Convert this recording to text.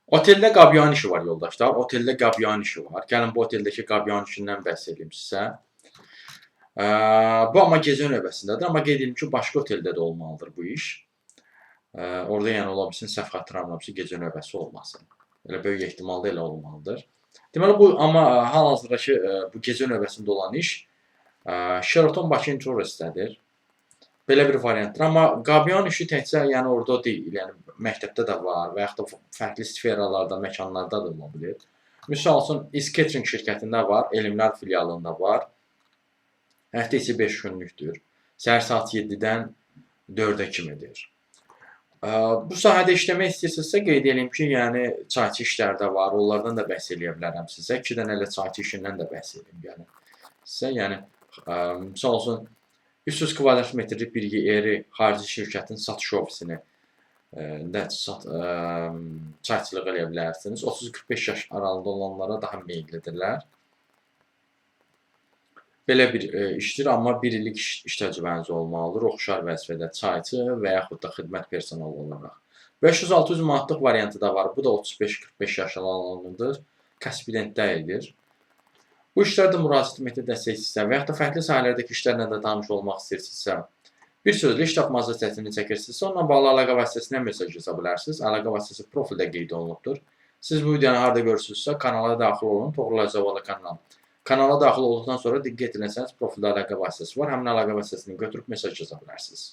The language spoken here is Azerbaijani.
Oteldə qabyan işi var, yoldaşlar. Oteldə qabyan işi var. Gəlin bu oteldəki qabyan işindən bəhs edeyim sizə. Bu amma gecə növbəsindədir. Amma qeyd edim ki, başqa oteldə də olmalıdır bu iş. Orada yəni ola bilsin, səhv xatırlamıramsa, gecə növbəsi olmasın. Elə böyük ehtimalda elə olmalıdır. Deməli bu amma hal-hazırdakı bu gecə növbəsində olan iş Sheraton Bakı Intouristdədir. Belə bir variantdır. Amma qabyan işi təkcə yəni orada deyil, yəni məktəbdə də var və yaxud da fərqli sferalarda, məkanlarda da ola bilər. Misal üçün, Is Catering şirkətində var, Elmlər filialında var. Həftə içi 5 günlükdür. Səhər saat 7-dən 4-ə kimidir. Bu sahədə işləmək istəyirsinizsə, qeyd eləyim ki, yəni çayçı işləri də var. Onlardan da bəhs eləyə bilərəm sizə. 2 dənə elə çayçı işindən də bəhs eləyim, yəni. Sizə, yəni misal üçün 300 kvadrat metrlik bir yeri xarici şirkətin satış ofisini də çayçılıq eləyə bilərsiniz. 30-45 yaş aralığında olanlara daha meyillidirlər. Belə bir işdir, amma bir illik iş təcrübəniz olmalıdır. Oxşar vəzifədə çayçı və yaxud da xidmət personalı olaraq. 500-600 manatlıq variantı da var. Bu da 35-45 yaş aralığındadır. Kaspidentdə edir. Bu işlərdə müraciət etməkdə dəstək istəyirsə və yaxud da fərqli sahələrdəki işlərlə də tanış olmaq istəyirsinizsə, bir sözlə iş tapmazda çətinlik çəkirsinizsə, onunla bağlı əlaqə vasitəsinə mesaj yaza bilərsiniz. Əlaqə vasitəsi profildə qeyd olunubdur. Siz bu videonu harda görürsünüzsə, kanala daxil olun. Toğrul Əcəvalı kanalı. Kanala daxil olduqdan sonra diqqət eləsəniz, profildə əlaqə vasitəsi var. Həmin əlaqə vasitəsini götürüb mesaj yaza bilərsiniz.